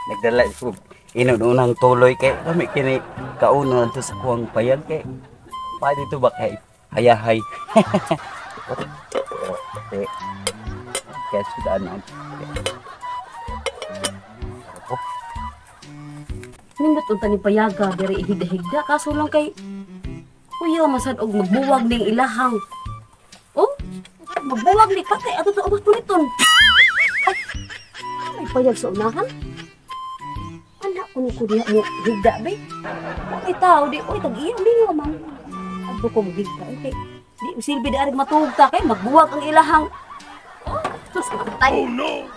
Nagdala ko inununang tuloy kay kami kini kauno to sa kuwang payag kay pa dito ba kay hayahay. Kaya sudah na. Nindot unta ni payaga diri higda-higda kaso lang kay kuya masad og magbuwag ning ilahang. Oh, magbuwag ni patay ato to ubos puniton. Ay, may payag sa unahan. Anak kuno ko diha mo higda be. Ay tao di oy tag iya mingaw man. Adto ko moghigda kay di silbi di arig matuog ta kay magbuwag ang ilahang. Oh, sus patay. Oh no.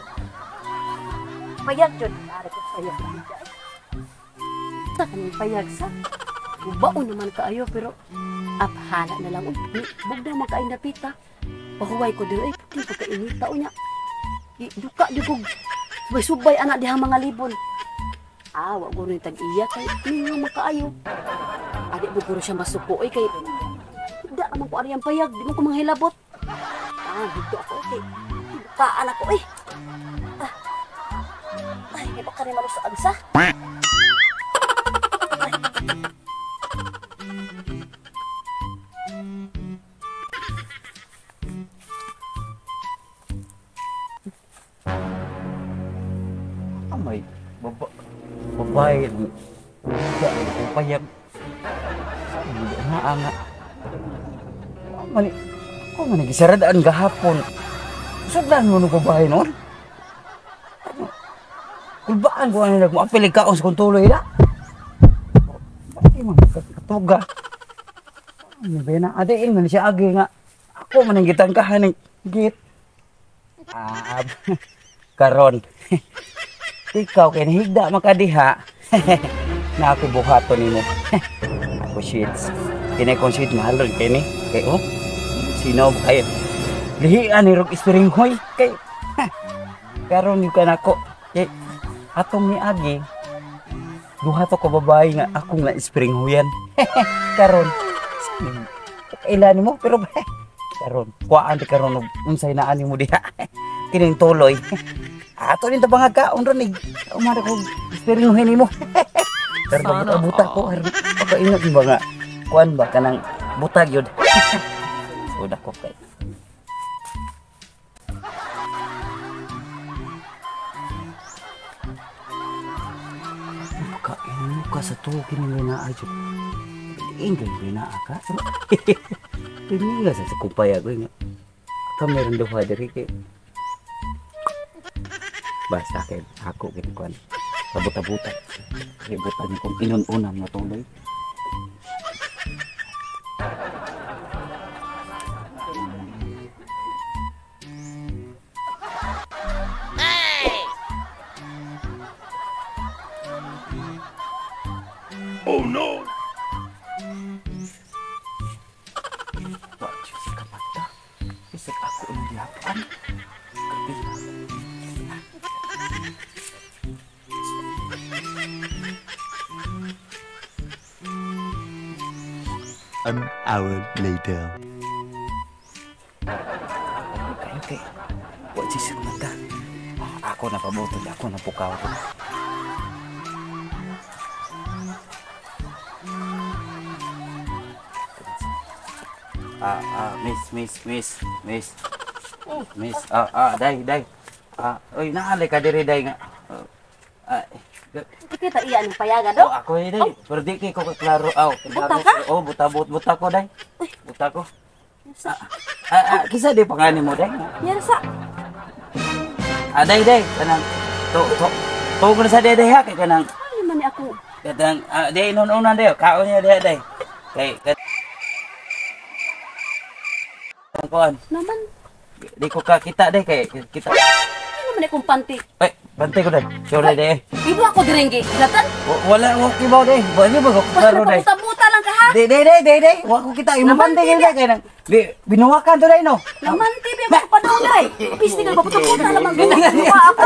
Payag jud ari ko payag. Sa kanang payag sa baon naman kaayo pero aphala na lang. Bugda man kaay napita. Pahuway ko diri ay puti pagkainita unya. Duka di ko subay-subay anak diha mga libon. Ah, wa guro ni tag-iya kay mingaw man kaayo. Adi mo guro siya masuko oy kay da man ko ari ang payag, di man ko manghilabot. Ah, dito ako kay dukaan ako oy. Ah. Ay, di ba kani malusog sa? May babae payag na nga mani ko man gisaradaan gahapon sudlan mo no babae noon kulbaan ko ani nagmoapil kaon sa kong tuloy na di man katuga ano ba na adiin man siya agi nga ako man ang gitangkahan ng git karon ikaw kay higda makadiha na ako buhaton nimo. Ako sheets. Kini kong sheet mahalon kini. Kay oh. Sino kay lihian ni rog ispiring hoy kay karon yung kanako kay atong niagi duha to ka babae nga akong na ispiring hoyan. Karon kailan nimo pero karon kuhaan ti karon og unsay naa nimo diha. Kining tuloy. Ato din tabang kaon ron eh. Umara ko ispiringuhin nimo. Pero buta ko pagkaingat ba nga kuan ba kanang butag yun. Sudah ko kay. Pagkain ka sa tuo kini na ayo. Ingay na ka. Tinga sa kumpaya ko nga. Ka meron duha diri kay. Basta kay ako gid kuan. Kabuta-buta. Ibutan kong inun-unan nga tuloy. Hey! Oh no! Wa si kamata. Bisag ako ang gihapan. Grabe. An hour later. Okay, okay. Wa si kamata. Ako na pabuto, ako na pukaw. Miss, miss, miss, miss. Miss, day, day. Oy, naalay ka diri day nga. Kita iya ang payaga do. Oh, ako day. Pero di kay ko klaro. Aw, buta ka? Oh, buta ko day. Buta ko. Sa. Kisa di pangani mo day. Yara sa. Day day kanang to to. To ko sa day day ha kay kanang. Ay man ni ako. Kanang day inon-unan day. Kaon niya day day. Kay kuan. Naman di ko kakita day kay kita. Ano man akong panty? Ay, panty ko day. Sure day. Ibo ako direnggi. Latan? Wala ko kibaw day. Wala ba ko klaro day. Buta-buta lang ka ha. Day day day day day. Wa ko kita imong panty kay day kay nang binuwakan to day no. Naman ti bi ako padong day. Pisti ka buta-buta lang man. Wa ako.